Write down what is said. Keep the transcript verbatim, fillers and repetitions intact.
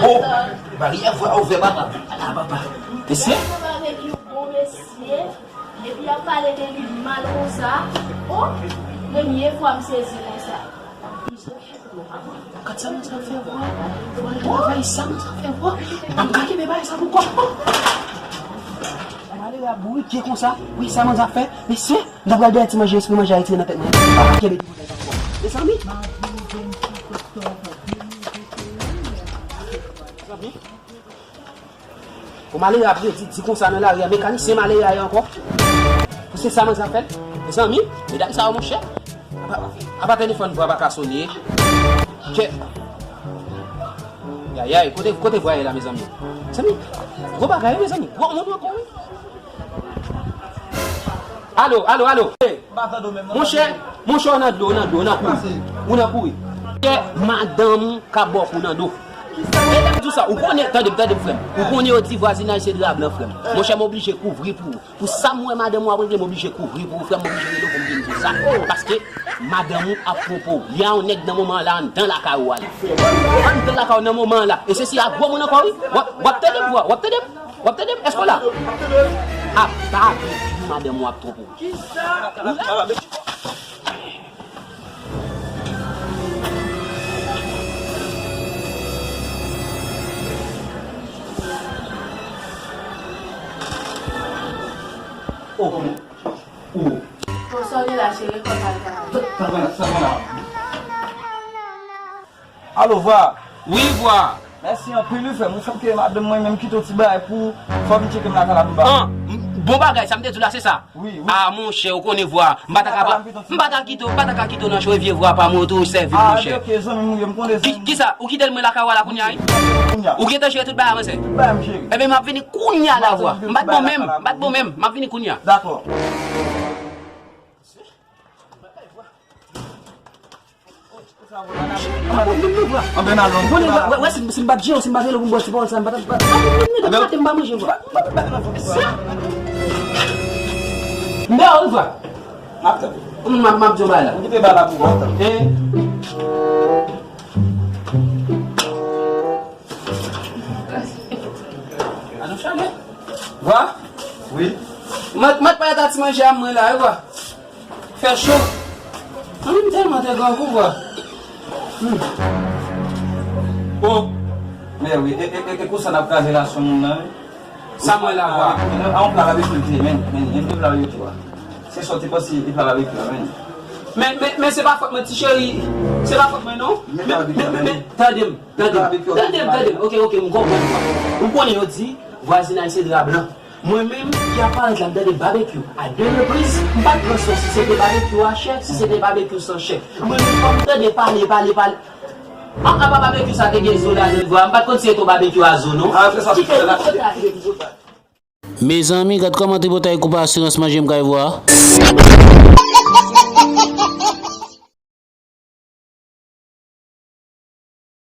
Oh, baryè fwa ouvè papa. Ala papa. Mesye. Yon babekyou bon mesye. Epi y ap pale de li mal konsa. Oh, premye fwa m sezi konsa. Gad sa moun sa fè vwa. Fò l travay sa moun sa fè vwa. M pa ka kenbe bagay sa pou kò. Malere a bourike konsa. Wi, sa moun sa fè. Mesye, m ta pral dèyè ti manje, espri manje a retire nan tèt mwen. M pa ka kenbe ti bagay sa pou kò. Mezanmi. Mezanmi. Pou malere ap redi di konsa nan lari a, mekanisyen malere a ye ankò. Pou se sa manzè ap fè l. Mezanmi, medam sa yo monchè. Apa, apa telefòn vwa pa ka sone. Kè. Yayay, kote, kote vwa ye la, mezanmi? Mezanmi, gwo bagay, mezanmi. Gwo moun ankò, wi. Alo, alo, alo. Monchè, monchè, w nan dlo, w nan dlo, w nan kouri. Ou nan kouri. Kè madanm ou ka bòk ou nan do. E lè m di w sa, ou konnen, tande m, tande m, frè m. Ou konnen yo di vwazinaj se dra blan, frè m. Monchè, m oblije kouvri pou ou. Pou sa m wè madanm ou ap regle, m oblije kouvri pou ou, frè m, m oblije rele w pou m vin di w sa. Paske madanm ou ap twonpe w. Li a yon nèg nan moman an la anndan lakay ou a la. Anndan lakay ou nan moman an la. E se si a gwo moun ankò, wi. W ap, w ap tande m, w ap tande m. W ap tande m? Èske w la? A pa vin di madanm ou ap twonpe w. Kisa? Oh, oh. Bon, sa w gen la, cheri, fò m al travay. Sa, sa, sa, sa. Alo, vwa. Wi, vwa. Mèsi anpil, wi, frè m. Ou fè ke madanm mwen menm kite yon ti bagay pou ou. Fò vin tcheke m lakay la pou m ba. An, m, bon bagay, sa m te di w la, se sa? Wi, wi. A, monchè, ou konnen vwa. M pa ta ka pa, m pa ta kite w, m pa ta ka kite w nan cho vye vwa pa mwen, ou toujou sèvi m, monchè. A, ok, zanmi m ou ye, m konnen zanmi m. Ki, kisa? Ou kite l mwen lakay ou a la kounye a, wi? Kounye a. Ou gentan jere tout bagay avanse? Tout bagay m jere. Ebyen, m ap vini kounye a la, vwa. M pa t bon menm, m pa t bon menm. M ap vini kounye a. Dakò. Anben, alon. Bon, wè, wè, si, si m pa t jere w, si m pa t rele w pou m ba w ti pawòl sa, m pa t, pa t, pa t, pa t manje, vwa. M dèyè w, vwa. M ap tann. M, m ap, m ap di w bagay la. Ou kite bagay la pou vwa, tann. E. Vwa? Wi. Mwen, mwen pa ta ti manje a mwen la, wi, vwa. Fè cho. An, m tèlman te grangou, vwa. Hmm. Oh. Men wi, e, e, e, e konsa n ap kraze relasyon moun nan, wi. Sa mwen la, vwa. An, an pla babekyou l te ye, men, men, men, men pla babekyou a. Se sa w te panse, e pla babekyou a, men. Men, men, men se pa fòt mwen, ti cheri. Se pa fòt mwen, non. Men, men, men, men, tande m, tande m, tande m, tande m. Ok, ok, m konprann, vwa. Ou konnen yo di, vwazinaj se dra blan. Mwen menm ki ap parèt la, m tande babekyou a de repriz, m pa t pran son si se te babekyou a chè, si se te babekyou san chè. Mwen menm fò m tande pale, pale, pale. An, apa babekyou sa te gen zo ladan l, vwa, m pa t konn si se te yon babekyou a zo, non. Kite m konn sa. Mezanmi, gad kòman tripotay koup asirans manje m kay vwa.